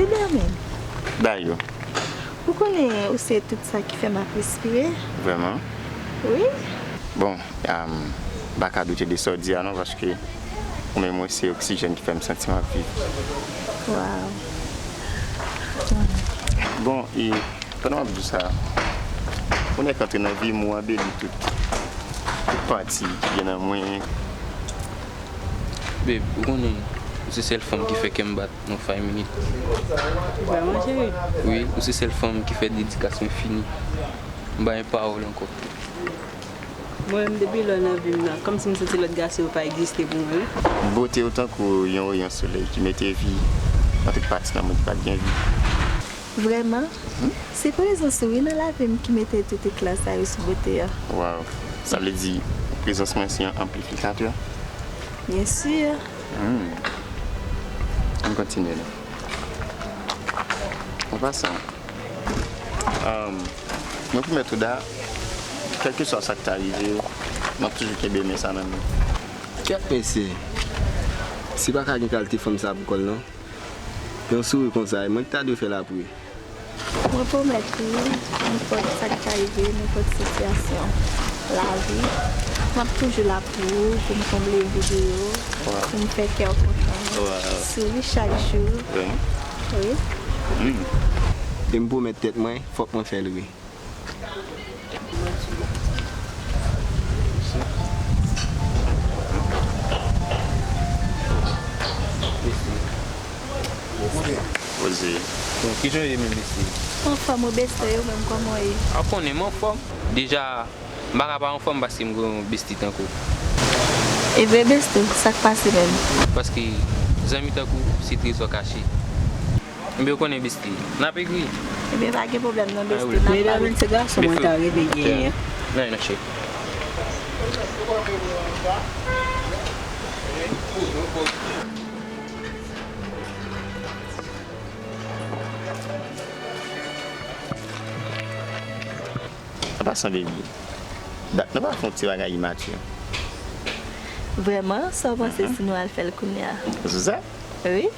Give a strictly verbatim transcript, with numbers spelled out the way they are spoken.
Benjamin, dayou, ou konnen ou se tout sa ki fè m ap respire. Vrèman? Wi. Bon, um, m pa ka doute de sa w di a non, paske ou menm ou se oksijèn ki fè m santi m ap viv. Waw. Bon, e pandan w ap di sa, ou nèk antre nan vi m, ou anbeli tout, tout pati ki gen nan mwen. Babe, ou konnen, ou se sèl fanm ki fè kè m bat nan five minutes. Vrèman, cheri? Wi, ou se sèl fanm ki fè dedikas mwen fini. M pa gen pawòl ankò. Mwen menm, depi lè w nan vi m nan, kòmsi m santi lòt gason yo pa egziste pou mwen, wi. Bote w tankou yon reyon solèy ki mete vi nan tout pati nan mwen ki pa t gen vi. Vrèman, se prezans ou wi nan lavi m ki mete tout ekla sa yo sou bote a. Waw, sa vle di prezans mwen se yon anplifikatè? Byen si. Hmm. Ann kontinye non. An pasan, um, mwen pwomèt ou da, kèlkeswa sa k ta rive, m ap toujou kenbe men sa nan men. Kèt mesye, si pa ka gen kalite fanm sa pou kò l non. Yon souri konsa, e mwen ki ta dwe fè l apre. Mwen pwomèt ou, nenpòt sa k ka rive, nenpòt sitiyasyon lavi, m ap toujou la pou ou, pou m konble vid ou yo, pou m fè kè w kontan. Souri chak jou. Vrèman? Wi. Hmm. E m pwomèt tèt mwen, fòk mwen fè l wi. Poze. Bon, kijan w ye menm, mesye? Anfòm wi, beste, e ou menm, kòman w ye? A, konnen m anfòm. Deja, m pa ka pa anfòm paske m gen yon besti tankou w. E vre, beste, sa k pase menm? Paske zanmi tankou w se trezò kache. Ebyen, ou konnen, besti, n ap ekri. Ebyen, pa gen pwoblèm non, besti, n ap pale. Benjamin, se gason mwen ta reve genyen. Nan, nan, cheri. An pasan, baby, dat nou pa fè yon ti bagay imati? Vrèman, sa w panse si nou al fè l kounye a? Ou sou sa? Wi.